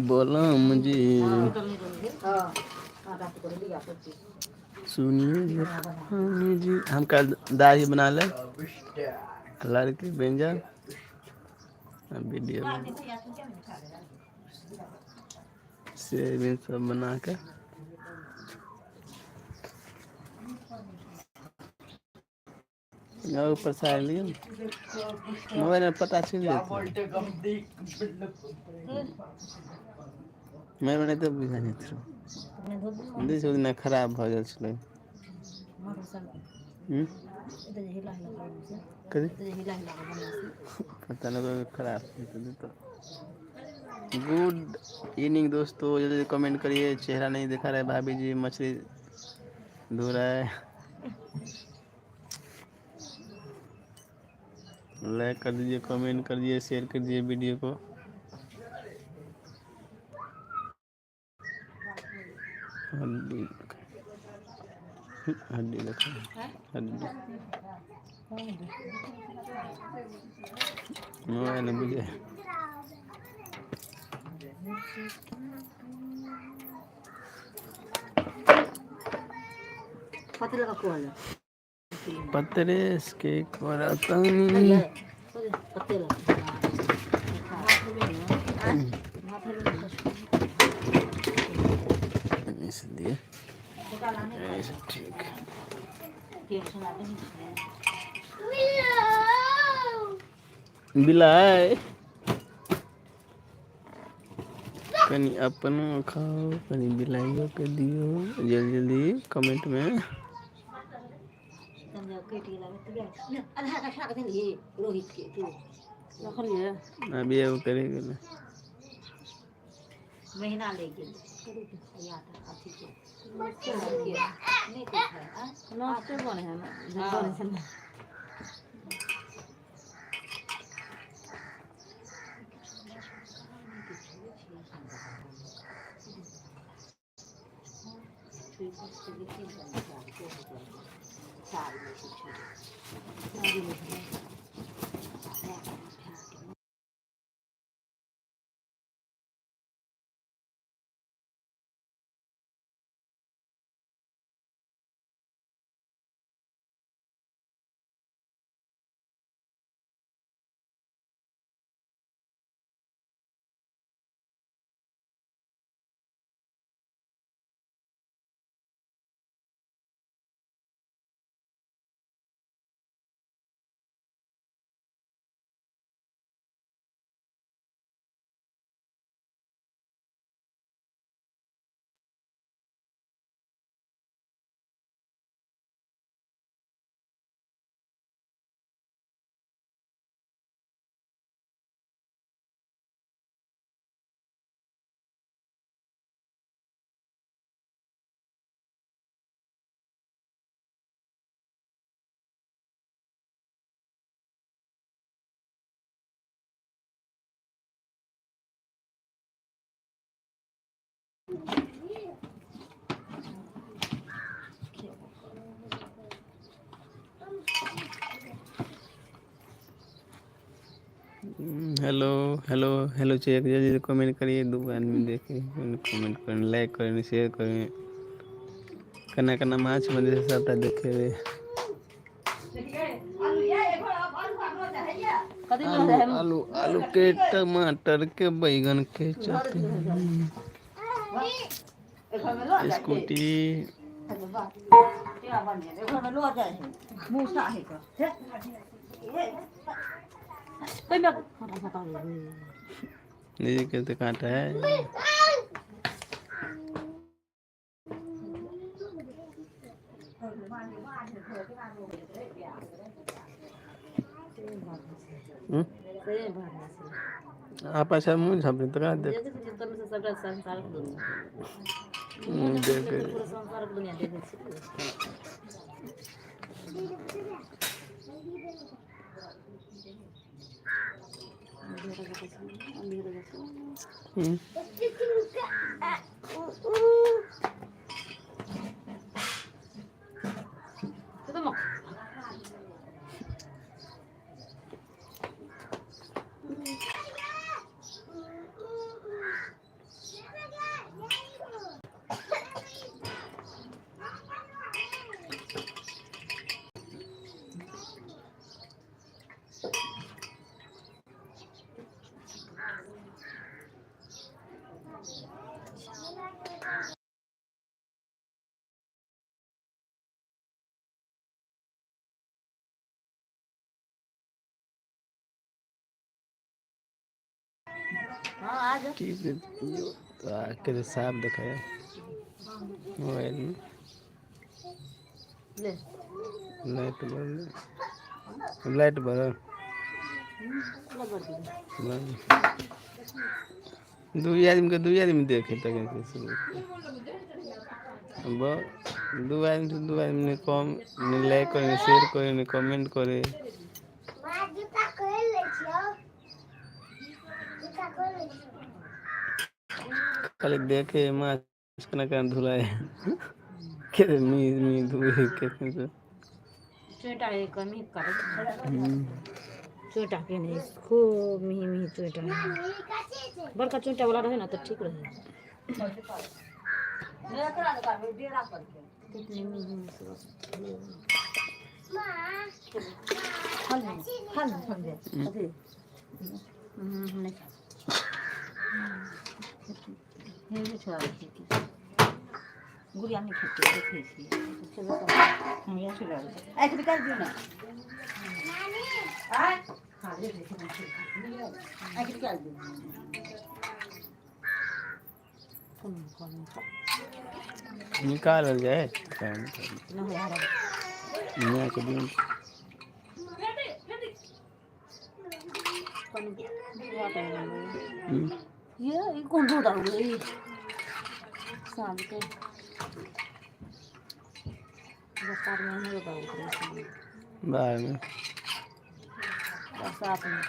बोलम जी। सुनिए जी, हम कल दाढ़ी बना ले लड़की व्यंजन वीडियो सेविंग सब बना कऽ और प्रसाद लियौ ने, मोबाइलमे पता चलि जेतै। नहि तऽ बुझा नहि दिना खराब भऽ गेल छलै। हूँ पता नहि खराब तऽ। गुड इवनिंग दोस्तो, जल्दी कमेंट करिये। चेहरा नहीं दिखा रहा है भाभी जी। मछली धो रहा है। लाइक कर दीजिए, कमेंट कर दीजिए, शेयर कर दीजिए वीडियो को। हड्डी हड्डी देखो, हड्डी मोबाइल में बुझे। पतरेस के करतनी। ऐसे दिए, ऐसे ठीक। बिलाइ कनि अपनो खाउ, कनि बिलाइयो के दियौ। जल्दी जल्दी कमेंट में। अभी एगो करे गेलै। हेलो हेलो हेलो चेक, जल्दी कमेंट करिए। दू आदमी देखे, कमेंट करें, लाइक करें, शेयर करें। केना केना माछ बनै छै सबटा देखेबै। आलू आलू आलू के टमाटर के बैगन के चटनी। स्कूटी दीदी के तो कांटा है। हम्म? आप ऐसा मुँह झाँप तो कहाँ देख देख। हम्म। हँ आ जाओ। की तऽ साफ देखाय मोबाइलमे। ले। लाइट बड़ल लाइट बड़ल। हूँ। दुइ आदमीके दुए आदमी देख हेतै। दू आदमीसँ दू आदमी नहि कम नहि लाइक करै, नहि शेयर करै, नहि कमेन्ट करै। माँ जूता खोलि लै छियौ। जूता खोलि लै छियौ। खाली देखे माछ केना केना धुलाय। धोए। चोटा कमी कर। चोटा के खूब मिही मिही चोटा। नानी कथी छै। बड़का चोंटा वाला रहै ने तऽ ठीक रहै। कितने मिही माँ फल कथी फल लिखल फल दे कथी नहि खायब। हे छै। गुड़िया नहि खेतै देखै छियै। खेबे करतै। हम इएह आँखि निकालि दियौ ने। नानी। आँखि निकालि दियौ। निकालल जाइ। मायके दियौ। ये ई कोन रौदा उगलै साँझके? बरसातमे एहने रौदा उगै छै। बाहरमे। बरसातमे।